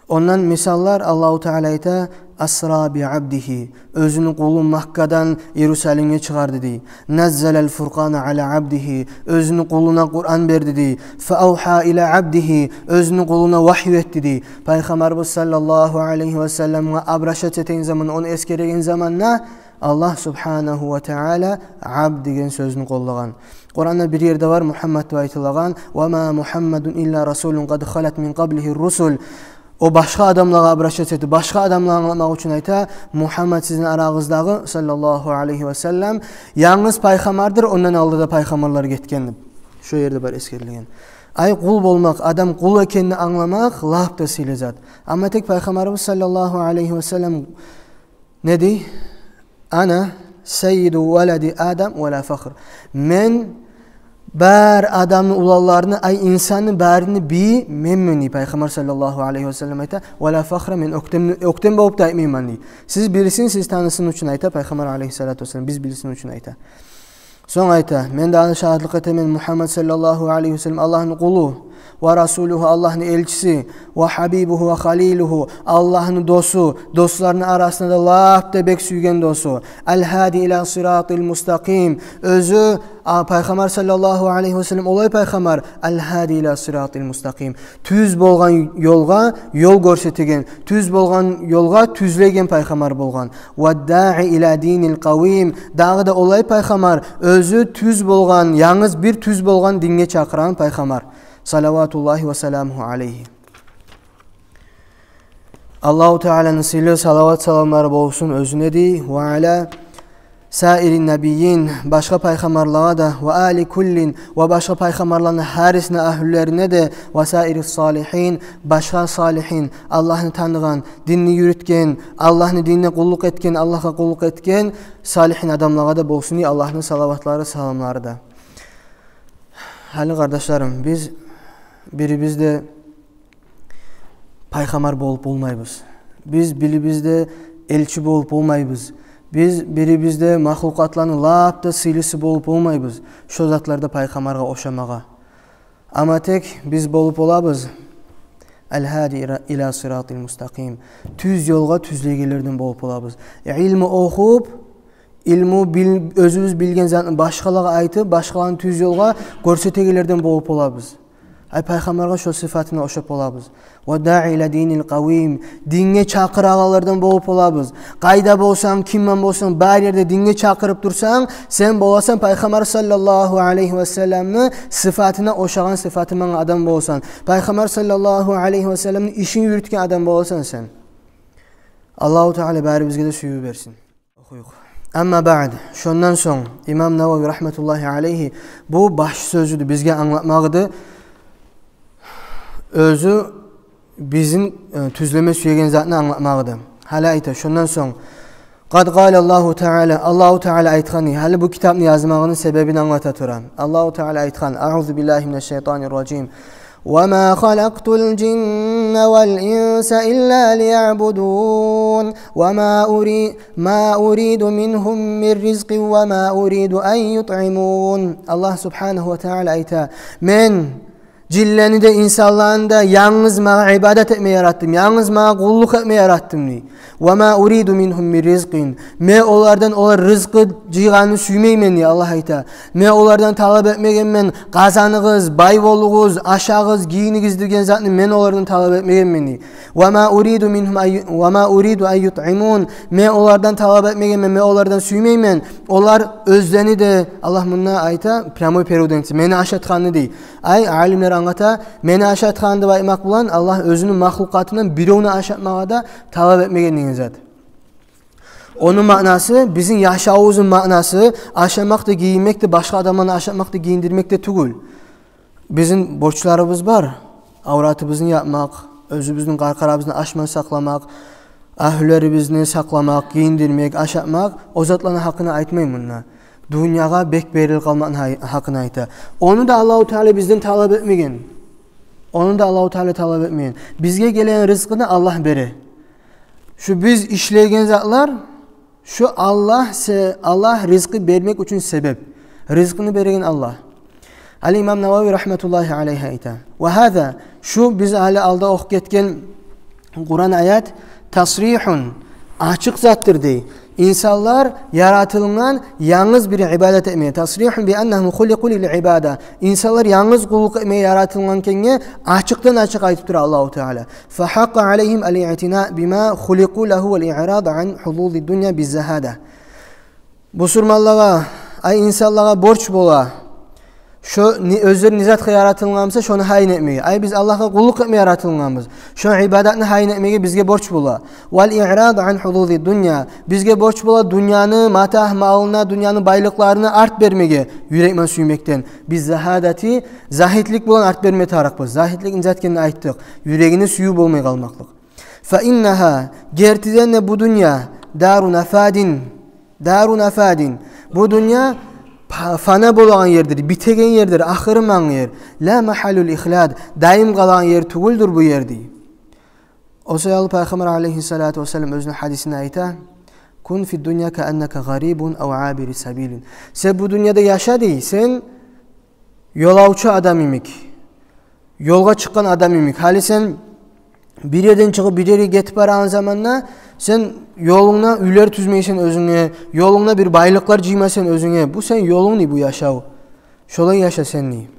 Ондан мисаллар: Аллагьу Таала айта: «Асра би абдигьи», оьзюню къулун Маккадан Иерусалимге чыгъарды дей. «Наззалал фуркъана ала абдигьи», оьзюню къулуна Къуран берди дей. «Фа авгьа ила абдигьи», оьзюню къулуна вагью этди дей. Пайхаммарыбыз саллаллагьу алайгьи ва салламгъа обращаться этеген заман, ону эсгереген заманда Аллагь субгьанагьу ва таала абд деген сёзню къоллагъан. Къуранда бир ерде бар Мухаммад деп айтылагъан: «Ва ма Мухаммадун илла расулун къад халат мин къаблигьи русул». О башгъа адамлагъа обращаться этип, башгъа адамлагъа англатмакъ учун айта: «Мухаммад сизин арагъыздагъы, саллаллагьу алайгьи ва саллам, янгыз пайхаммардыр, ондан алда да пайхаммарлар гетген», – деп. Шо ерде бар эсгерилген. Ай, къул болмакъ, адам къул экенни англамакъ лап да сыйлы зат. Амма тек Пайхаммарыбыз саллаллагьу алайгьи ва саллам не дей? «Ана саййиду валади Адам ва ла фахр». Мен бар адамны уланларыны, ай, инсанны барыны бийи менмен дей Пайхаммар саллаллагьу алайгьи ва саллам айта. «Ва ла фахра», мен оьктем, оьктем болуп да айтмайман дей. Сиз билсин, сиз танысын учун айта Пайхаммар алайгьиссалату вассалам, биз билсин учун айта. Сонг айта: «Мен дагъы шагьатлыкъ этемен, Мухаммад саллаллагьу алайгьи ва саллам Аллагьны къулу, ва расулугьу, Аллагьны элчиси, ва хабибугьу ва халилугьу, Аллагьны досу, досларыны арасында да лап да бек сюйген досу, ал-гьади ила сиратил мустакъим». Оьзю, а, Пайхаммар саллаллагьу алайгьи ва саллам олай Пайхаммар, ал-гьади ила сиратил мустакъим, тюз болгъан ёлгъа ёл гёрсетеген, тюз болгъан ёлгъа тюзлейген Пайхаммар болгъан. «Ва даи ила динил къавим». Дагъы да олай Пайхаммар, оьзю тюз болгъан, янгыз бир тюз болгъан динге чакъырагъан Пайхаммар. Салаватуллагьи ва саламугьу алайгьи. Аллагьу Тааланы сыйлы салават-саламлары болсун оьзюне дей, ва ала саири набийин, башгъа пайхаммарлагъа да, ва али куллин, ва башгъа пайхаммарланы гьарисине, агьлюлерине де, ва саири салигьин, башгъа салигьин, Аллагьны таныгъан, динни юрютген, Аллагьны динине къуллукъ этген, Аллагьгъа къуллукъ этген салигьин адамлагъа да болсун дей Аллагьны салаватлары, саламлары да. Гьали, къардашларым, биз бирибиз де пайхаммар болуп болмайбыз. Биз бирибиз де элчи болуп болмайбыз. Биз бирибиз де махлукъатланы лап да сыйлысы болуп болмайбыз шо затларда пайхаммаргъа ошамагъа. Амма тек биз болуп болабыз ал-гьади ира-, ила сиратил мустакъим, тюз ёлгъа тюзлейгенлерден болуп болабыз. Илму охуп, илму бил-, оьзюбюз билген затны башгъалагъа айтып, башгъаланы тюз ёлгъа гёрсетегенлерден болуп болабыз. Ай, пайхаммаргъа шо сыфатына ошап болабыз. «Ва даи ила динил къавим», динге чакъырагъанлардан болуп болабыз. Къайда болсанг, киммен болсанг, бар ерде динге чакъырып турсанг, сен боласан Пайхаммар саллаллагьу алайгьи ва салламны сыфатына ошагъан, сыфаты ман адам боласан. Пайхаммар саллаллагьу алайгьи ва салламны ишин юрютген адам боласан сен. Аллагьу Таала барибизге де сююв берсин. Охуюкъ. Амма баъд, шондан сонг, имам Нававий рагьматуллагьи алайгьи бу баш сёзюдю бизге англатмагъыды. Оьзю бизин, э, тюзлеме сюеген затны англатмагъыды. Гьали айта, шондан сонг, къад къала Аллагьу Таала, Аллагьу Таала айтгъан дей. Гьали бу китапны язмагъыны себебин англата тура. Аллагьу Таала айтгъан: «Аузу биллагьи минаш шайтанир ражим. وما خلقت الجن والإنس إلا ليعبدون وما أري ما أريد منهم من رزق وما أريد أن يطعمون. Аллагь субгьанагьу ва тааля айта: «Мен жинлени де, инсанланы да янгыз магъа ибадат этме яратдым, янгыз магъа къуллукъ этме яратдым», — дей. «Ва ма уриду мингьум мин ризкъин». Мен олардан олар рызкъы жыйгъанны сюймеймен, дей Аллагь айта. Мен олардан талап этмегенмен: «Къазаныгъыз, бай болугъуз, ашагъыз, гийинигиз», — деген затны мен олардан талап этмегенмен, дей. «Ва ма уриду мингьум ай-, ва ма уриду ан ютъимун». Мен олардан талап этмегенмен, мен олардан сюймеймен. Олар оьзлени де, Аллагь мунда айта, прямой переводун этсе, мени ашатгъанны, дей. Ай, алимлер англата, мени ашатгъанны деп айтмакъ булан Аллагь оьзюню махлукъатындан биревню ашатмагъа да талап этмеген деген зат. Ону маънасы, бизин яшавубузну маънасы ашамакъ да, гийинмек де, башгъа адамланы ашатмакъ да, гийиндирмек де тюгюл. Бизин борчларыбыз бар. Авратыбызны япмакъ, оьзюбюзню къаркъарабызны ачмай сакъламакъ, агьлюлерибизни сакъламакъ, гийиндирмек, ашатмакъ, о затланы гьакъында айтмай мунда. Дюньягъа бек берилип къалмакъны гьай-, гьакъында айта. Ону да Аллагьу Тааля бизден талап этмеген. Ону да Аллагьу Тааля талап этмеген. Бизге гелеген рызкъыны Аллагь бере. Шу биз ишлеген затлар, шу Аллагь се-, Аллагь рызкъы бермек учун себеп. Рызкъыны береген Аллагь. Ал имам Навави рагьматуллагьи алайгьи айта: «Ва гьаза», шу биз гьали алда охуп гетген Къуран аят, «тасрихун», ачыкъ затдыр, дей. Инсанлар яратылынгъан янгыз бир ибадат этмеге. «Тасрихун би аннагьум хуликъу лил ибада». Инсанлар янгыз къуллукъ этмеге яратылынгъан экенге ачыкъдан ачыкъ айтып тура Аллагьу Тааля. «Фа гьакъкъа алайгьим ал иътина бима хуликъу лагьу вал иърад ан гьузузи дунья биз загьада». Бусурманлагъа, ай, инсанлагъа борч бола шо не, оьзлер не затгъа яратылгъан буса, шону гьайын этмеге. Ай, биз Аллагьгъа къуллукъ этме яратылгъанбыз. Шо ибадатны гьайын этмеге бизге борч бола. «Вал иърад ан гьузузи дунья». Бизге борч бола дюньяны матагь-малына, дюньяны байлыкъларына арт бермеге, юрекмен сюймекден. Биз загьадати, загьидлик булан арт берме тарыкъбыз. Загьидлик не зат экенни айтдыкъ. Юрегине сююв болмай къалмакълыкъ. «Фа иннагьа», гертиден де бу дюнья, «дару нафадин». «Дару нафадин». Бу дюнья па-, фана болагъан ердир, битеген ердир, ахырмагъан ер. «Ла магьаллу ихлад», дайым къалагъан ер тюгюлдюр бу ер, дей. О саялы Пайхаммар алайгьиссалату вассалам оьзюню гьадисинде айта: «Кун фид дунья кааннака гъарибун ав абиру сабилин». Сен бу дюньяда яша, дей, сен ёлавчу адам йимик, ёлгъа чыкъгъан адам йимик. Гьали сен бир ерден чыгъып бир ерге гетип барагъан заманда сен ёлунгда уьйлер тюзмейсен оьзюнге, ёлунгда бир байлыкълар жыймайсан оьзюнге. Бу сен ёлунг, дей, бу яшав. Шолай яша сен, дей.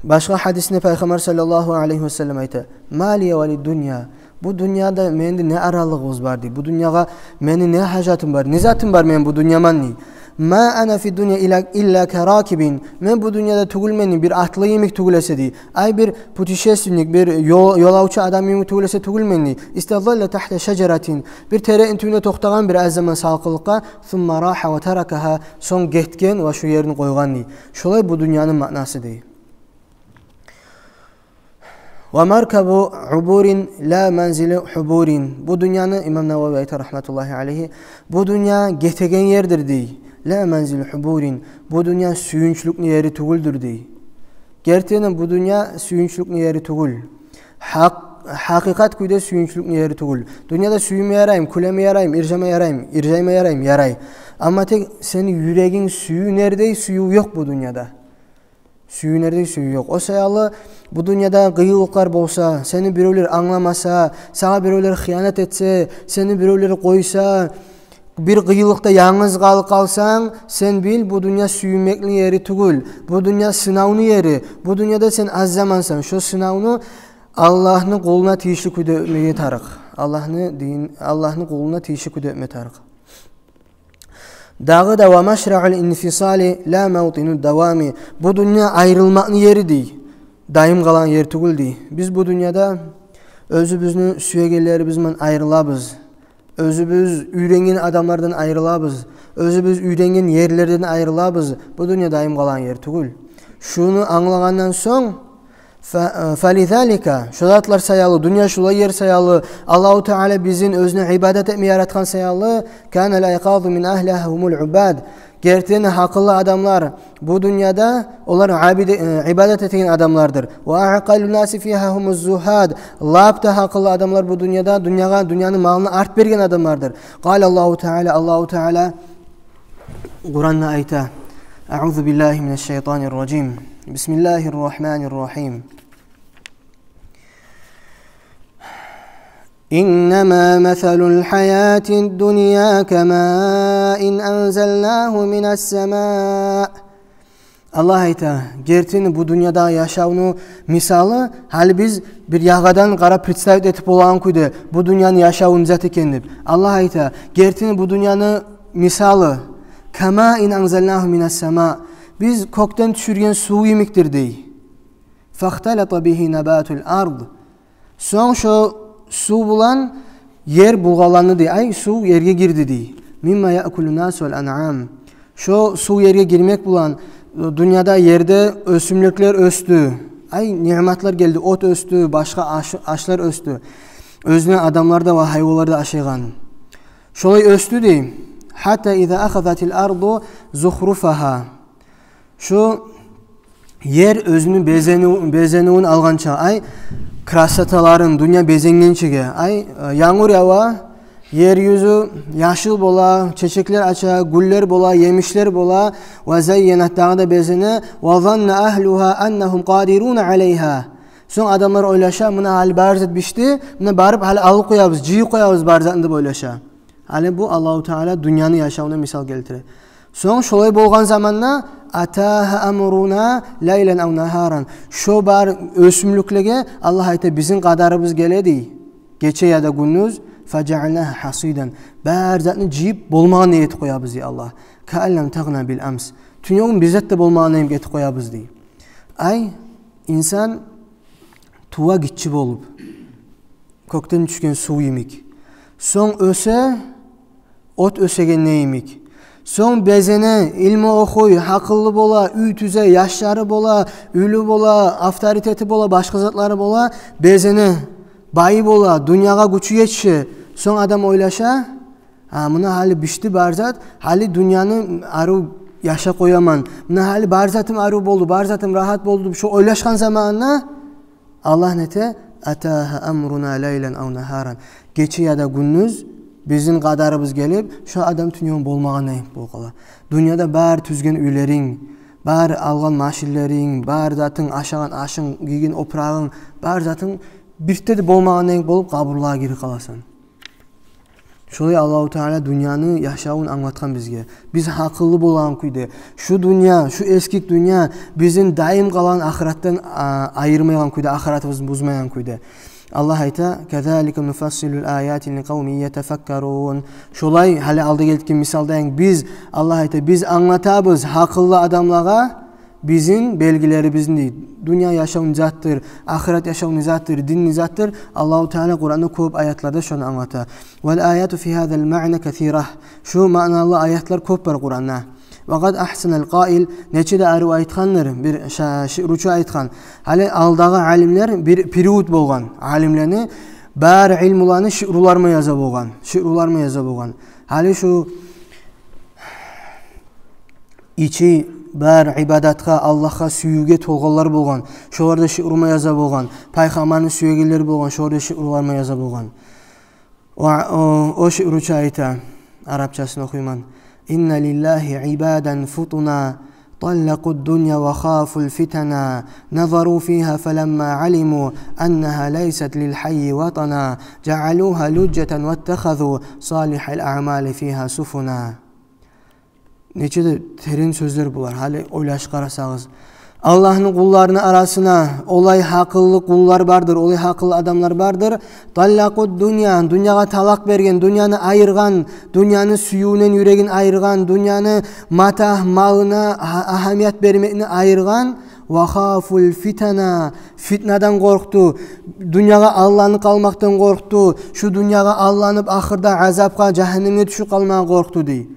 Башгъа гьадисинде Пайхаммар саллаллагьу алайгьи вассалам айта: «Ма лия ва лид дунья». Бу дюньяда мени не аралыгъым бар, дей. Бу дюньягъа мени не гьажатым бар, не затым бар мени бу дюньяман, дей. «Ма ана фид дунья илла, илла каракибин». Мен бу дюньяда тюгюлмен, дей, бир атлы йимик тюгюл эсе, дей. Ай, бир путешественник, бир ёл-, ёлавчу адам йимик тюгюл эсе тюгюлмен, дей. «Иставалла тагьта шажаратин». Бир терекни тюбюнде токътагъан бир аз заман салкъынлыкъгъа. «Сумма рагьа ва таракагьа». Сонг гетген ва шу ерни къойгъан, дей. Шолай бу дюньяны маънасы, дей. «Ва маркабу убурин ла манзилу хубурин». Бу дюньяны, имам Навави айта рагьматуллагьи алайгьи, бу дюнья гетеген ердир, дей. «Ла манзилу хубурин». Бу дюнья сююнчлюкню ери тюгюлдюр, дей. Гертиден бу дюнья сююнчлюкню ери тюгюл. Гьакъ-, гьакъыкъат кюйде сююнчлюкню ери тюгюл. Дюньяда сююнме ярайым, кюлеме ярайым, иржайма ярайым, иржайма ярайым, ярай. Амма тек сени юрегинг сююнердей сююв ёкъ бу дюньяда. Сююнердей сююв ёкъ. О саялы бу дюньяда къыйынлыкълар болса, сени биревлер англамаса, сагъа биревлер хыянат этсе, сени биревлер къойса, бир къыйынлыкъда янгыз къалып къалсанг, сен бил, бу дюнья сююнмекни ери тюгюл. Бу дюнья сынавну ери. Бу дюньяда сен аз замансан. Шо сынавну Аллагьны къулуна тийишли кюйде оьтмеге тарыкъ. Аллагьны дин, Аллагьны къулуна тийишли кюйде оьтме тарыкъ. Дагъы да: «Ва машраул инфисали ла мавтину давами». Бу дюнья айрылмакъны ери, дей. Дайым къалагъан ер тюгюл, дей. Биз бу дюньяда оьзюбюзню сюегенлерибизден айрылабыз. Оьзюбюз уьйренген адамлардан айрылабыз. Оьзюбюз уьйренген ерлерден айрылабыз. Бу дюнья дайым къалагъан ер тюгюл. Шуну англагъандан сонг, Фа-, э, фализалика, шо затлар саялы, дюнья шулай ер саялы, Аллагьу Таала бизин оьзюне ибадат этме яратгъан саялы, канал айкъазу мин агьлигьа гьумул убад. Гертиден гьакъыллы адамлар бу дюньяда, олар абиде-, э, ибадат этеген адамлардыр. Ва акъаллу наси фигьа гьумуз зугьад. Лап да гьакъыллы адамлар бу дюньяда, дюньягъа, дюньяны малына арт берген адамлардыр. Къала Аллагьу Таала, Аллагьу Таала Къуранда айта: Аузу биллагьи минаш шайтанир ражим. Бисмиллагьир рагьманир рагьим. Иннама масалул гьаятид дунья камаин анзалнагьу минас сама. Аллагь айта, гертини бу дюньядагъы яшавну мисалы, гьали биз бир ягъадан къарап представить этип болагъан кюйде, бу дюньяны яшаву не зат экен деп. Аллагь айта, гертини бу дюньяны мисалы, камаин анзалнагьу минас сама, биз кёкден тюшюрген сув йимикдир дей. Фахталата бигьи набатул ард. Сонг шо сув булан ер булгъаланды дей, ай, сув ерге гирди дей. Мимма яъкулу нас вал анъам. Шо сув ерге гирмек булан, э, дюньяда, ерде оьсюмлюклер оьсдю. Ай, ниъматлар гелди, от оьсдю, башгъа аш-, ашлар оьсдю. Оьзюне адамлар да ва гьайванлар да ашайгъан. Шолай оьсдю дей. Гьатта иза ахазатил арду зухруфагьа. Шо ер оьзюню безенив-, безенивюн алгъанча, ай, красоталарын, дюнья безенгенчеге, ай, э, янгур ява, ер юзю яшыл бола, чечеклер ача, гюллер бола, емишлер бола, ва заййанат, дагъы да безене, ва занна агьлугьа аннагьум къадируна алайгьа. Сонг адамлар ойлаша, муна гьали бары зат бишди, муна барып гьали алып къоябыз, жыйып къоябыз бары затны деп ойлаша. Гьали бу Аллагьу Таала дюньяны яшавуна мисал гелтире. Сонг шолай болгъан заманда, атагьа амруна лайлан ав нагьаран. Шо бар оьсюмлюклеге Аллагь айта, бизин къадарыбыз геле дей, гече яда гюндюз, фажаъалнагьа гьасидан. Бар затны жыйып болмагъандай этип къоябыз дей Аллагь. Каан лам тагъна бил амс. Тюнегюн бир зат да болмагъандай этип къоябыз дей. Ай, инсан тува гиччи болуп, кёкден тюшген сув йимик. Сонг оьсе, от оьсегенде йимик. Сонг безене, илму охуй, гьакъыллы бола, уьй тюзе, яшлары бола, уьлю бола, авторитети бола, башгъа затлары бола, безене, байы бола, дюньягъа гючю етише. Сонг адам ойлаша, а, муна гьали бишди бары зат, гьали дюньяны арив яшап къояман. Муна гьали бары затым арив болду, бары затым рагьат болду деп шо ойлашгъан заманына, Аллагь нете, атагьа амруна лайлан ав нагьаран. Гече яда гюндюз бизин къадарыбыз гелип, шо адам тюнегюн болмагъандай болуп къала. Дюньяда бар тюзген уьйлеринг, бар алгъан машинлеринг, бар затынг, ашагъан ашынг, гийген опурагъынг, бар затынг бирт де болмагъандай болуп, къабурлагъа гирип къаласан. Шолай Аллагьу Таала дюньяны яшавун англатгъан бизге. Биз гьакъыллы болагъан кюйде, шу дюнья, шу эсгик дюнья бизин дайым къалагъан ахыратдан, а, айырмайгъан кюйде, ахыратыбызны бузмайгъан кюйде. Аллагь айта: «Казалика нуфассилул аяти ликъавмин ятафаккарун». Шолай, гьали алда гелтирген мисалдайын, биз, Аллагь айта, биз англатабыз гьакъыллы адамлагъа бизин белгилерибизни, дюнья яшав не затдыр, ахырат яшав не затдыр, дин не затдыр. Аллагьу Таала Къуранда кёп аятларда шону англата. «Вал аяту фи гьазал маъна касира». Шу маъналы аятлар кёп бар Къуранда. «Ва къад агьсанал къаил», нече де арив айтгъандыр, бир ша-, шиъручу айтгъан. Гьали алдагъы алимлер бир период болгъан. Алимлени бар илмуланы шиъруларма яза болгъан. Шиъруларма яза болгъан. Гьали шу ичи бар ибадатгъа, Аллагьгъа сюювге толгъанлар болгъан. Шолар да шиъруларма яза болгъан. Пайхаммарны сюегенлер болгъан, шолар да шиъруларма яза болгъан. О, о, о шиъручу айта, арапчасын охуйман. «Инна лиллагьи ибадан футуна, таллакъуд дунья ва хафул фитана, назару фигьа фаламма алиму аннагьа лайсат лил гьаййи ватана, жаъалугьа лужжатан ваттахазу салигьал аъмали фигьа суфуна». Нече де терен сёзлер булар, гьали ойлашып къарасагъыз. Аллагьны къулларыны арасына олай гьакъыллы къуллар бардыр, олай гьакъыллы адамлар бардыр. «Таллакъуд дунья», дюньягъа талакъ берген, дюньяны айыргъан, дюньяны сюювюнден юрегин айыргъан, дюньяны матагь, малына а-, агьамият бермекни айыргъан. «Ва хафул фитана», фитнадан къоркъду, дюньягъа алданып къалмакъдан къоркъду, шу дюньягъа алданып, ахырда азапгъа, жагьаннемге тюшюп къалмагъа къоркъду дей.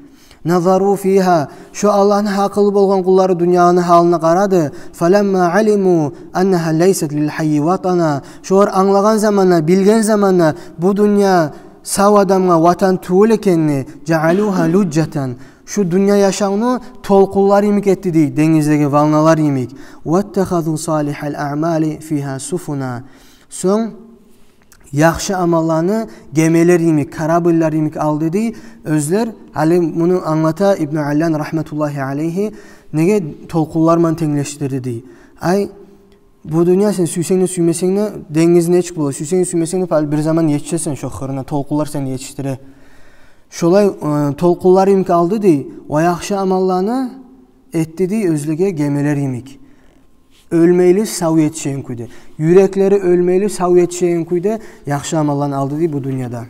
«Назару фигьа», Шо Аллагьны гьакъылы болгъан къуллары дюньяны гьалына къарады. Фаламма алиму аннагьа лайсат лил гьаййи ватана. Шолар англагъан заманда, билген заманда, бу дюнья сав адамгъа ватан тюгюл экенни, жаалугьа лужжатан. Шу дюнья яшавну толкъунлар йимик этди дей, денгиздеги волналар йимик. Ваттахазу салигьал аъмали фигьа суфуна. Сонг яхшы амалланы гемелер йимик, корабльлер йимик алды дей оьзлер. Гьали муну англата Ибну Аллан рагьматуллагьи алайгьи, неге толкъунлар ман тенглешдирди дей. Ай, бу дюнья, сен сюйсенг де, сюймесенг де, денгиз нечик бола, сюйсенг де, сюймесенг де, гьали бир заман етишесен шо къырына, толкъунлар сени етишдире. Шолай, э, толкъунлар йимик алды дей, ва яхшы амалланы этди дей оьзлеге гемелер йимик. Оьлмейли, сав етишеген кюйде. Юреклери оьлмейли, сав етишеген кюйде яхшы амалланы алды дей бу дюньяда.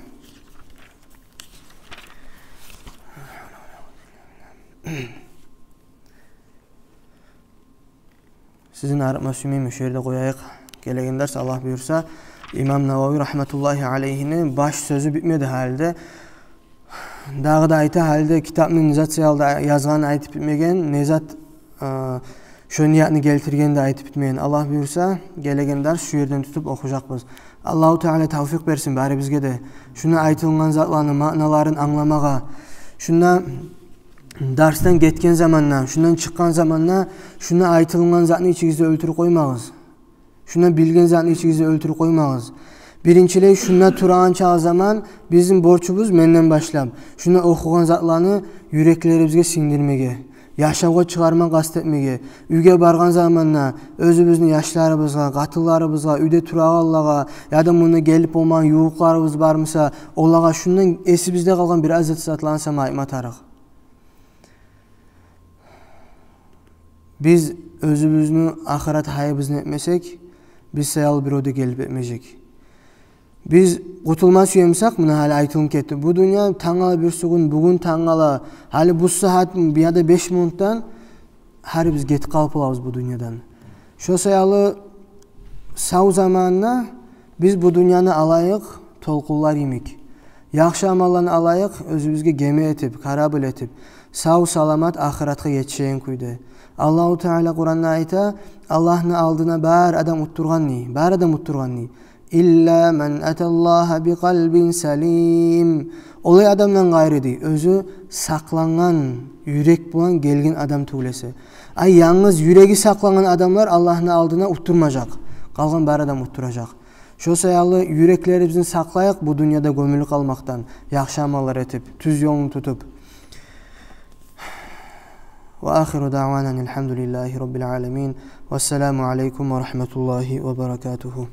Сизин арытма сюймеймен, шу ерде къояйыкъ. Гелеген дарс, Аллагь буюрса, имам Навави рагьматуллагьи алайгьини баш сёзю битмеди гьали де. Дагъы да айта, гьали де китапны не зат саялы да язгъанын айтып битмеген, не зат, э, шо ниятны гелтиргенин де айтып битмеген. Аллагь буюрса, гелеген дарс шу ерден тутуп охужакъбыз. Аллагьу Таала тавфикъ берсин барибизге де шунда айтылгъан затланы маъналарын англамагъа. Шунда дарсдан гетген заманда, шундан чыкъгъан заманда шунда айтылгъан затны ичигизде оьлтюрюп къоймагъыз. Шунда билген затны ичигизде оьлтюрюп къоймагъыз. Биринчилей, шунда турагъан чакъы заман бизин борчубуз, менден башлап, шунда охугъан затланы юреклерибизге сингдирмеге, яшавгъа чыгъарма къаст этмеге, уьйге баргъан заманда оьзюбюзню яшларыбызгъа, къатынларыбызгъа, уьйде турагъанлагъа, яда мунда гелип болмагъан ювукъларыбыз бармыса, олагъа шундан эсибизде къалгъан бир аз зат затланы сама айтма тарыкъ. Биз оьзюбюзню ахырат гьайыбызны этмесек, биз саялы бирев де гелип этмежек. Биз къутулма сюемсек, муна гьали айтылып гетди. Бу дюнья тангала, бирсигюн, бугюн тангала, гьали бу сагьат, бу яда беш минутдан гьарибиз гетип къалып болабыз бу дюньядан. Шо саялы сав заманда биз бу дюньяны алайыкъ толкъунлар йимик. Яхшы амалланы алайыкъ оьзюбюзге геме этип, корабль этип, сав-саламат ахыратгъа етишеген кюйде. Аллагьу Таала Къуранда айта, Аллагьны алдына бар адам утдургъан дей, бар адам утдургъан дей. Илла ман аталлагьа бикъалбин салим. Олай адамдан къайры дей, оьзю сакълангъан юрек булан гелген адам тюгюл эсе. Ай, янгыз юреги сакълангъан адамлар Аллагьны алдына утдурмажакъ. Къалгъан бар адам утдуражакъ. Шо саялы юреклерибизни сакълайыкъ бу дюньяда гёмюлюп къалмакъдан, яхшы амаллар этип, тюз ёлну тутуп. Ва ахиру даъвана анил гьамдулиллагьи раббил аламин. Вассаламу алайкум ва рагьматуллагьи ва баракатугьу.